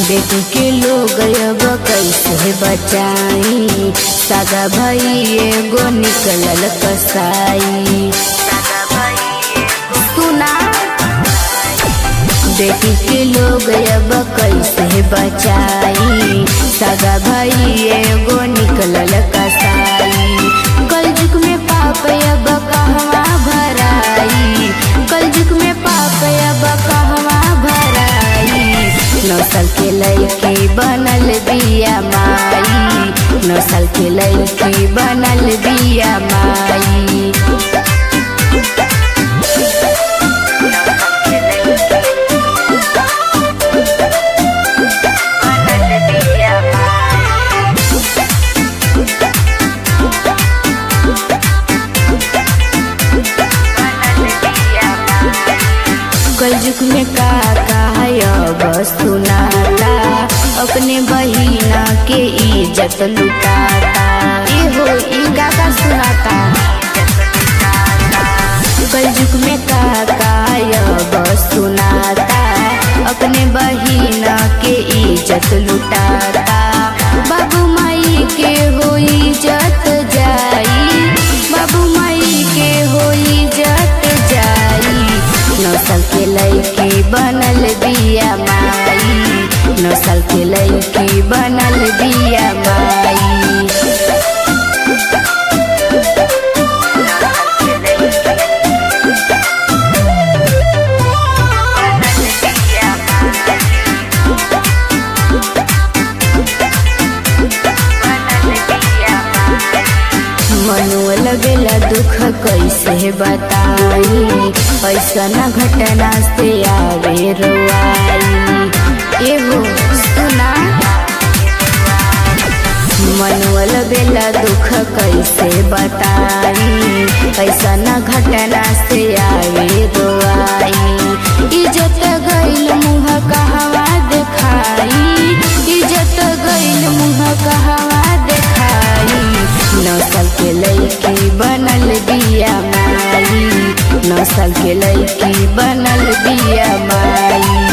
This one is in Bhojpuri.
बेटी के लोग अब कैसे बचाई, सगा भाई एगो निकलल कसाई। सुना, बेटी के लोग अब कैसे बचाई, सगा भाई एगो निकलल कसाई। कलयुग में पाप अब कहवा भराई, कलयुग में पाप अब कहवा भराई। 9 साल के लड़की बनल बिया माई, 9 साल के लड़की बनल बिया माई। कलयुग में का अब सुनाता, अपने बहिना के इज्जत लुटाता। एहो ई का सुनाता। कलयुग में का अब सुनाता, अपने बहिना के इज्जत लुटाता। बाबू माई के हो इज्जत जाई, बाबू माई के हो इज्जत जाई। 9 साल के लड़की बनल बिया माई, 9 साल के लड़की बनल बिया माई। मनुआ लगेला दुख कैसे बताई, ऐसा न घटना से आवे रोआई। एहो सुना, मनुआ लगेला दुख कैसे बताई, ऐसा न घटना से आवे रोआई। इज्जत गइल मुँह कहवा देखाई, इज्जत गइल मुँह कहवा देखाई। 9 साल के लड़की बनल बिया माई, 9 साल के लड़की बनल बिया माई।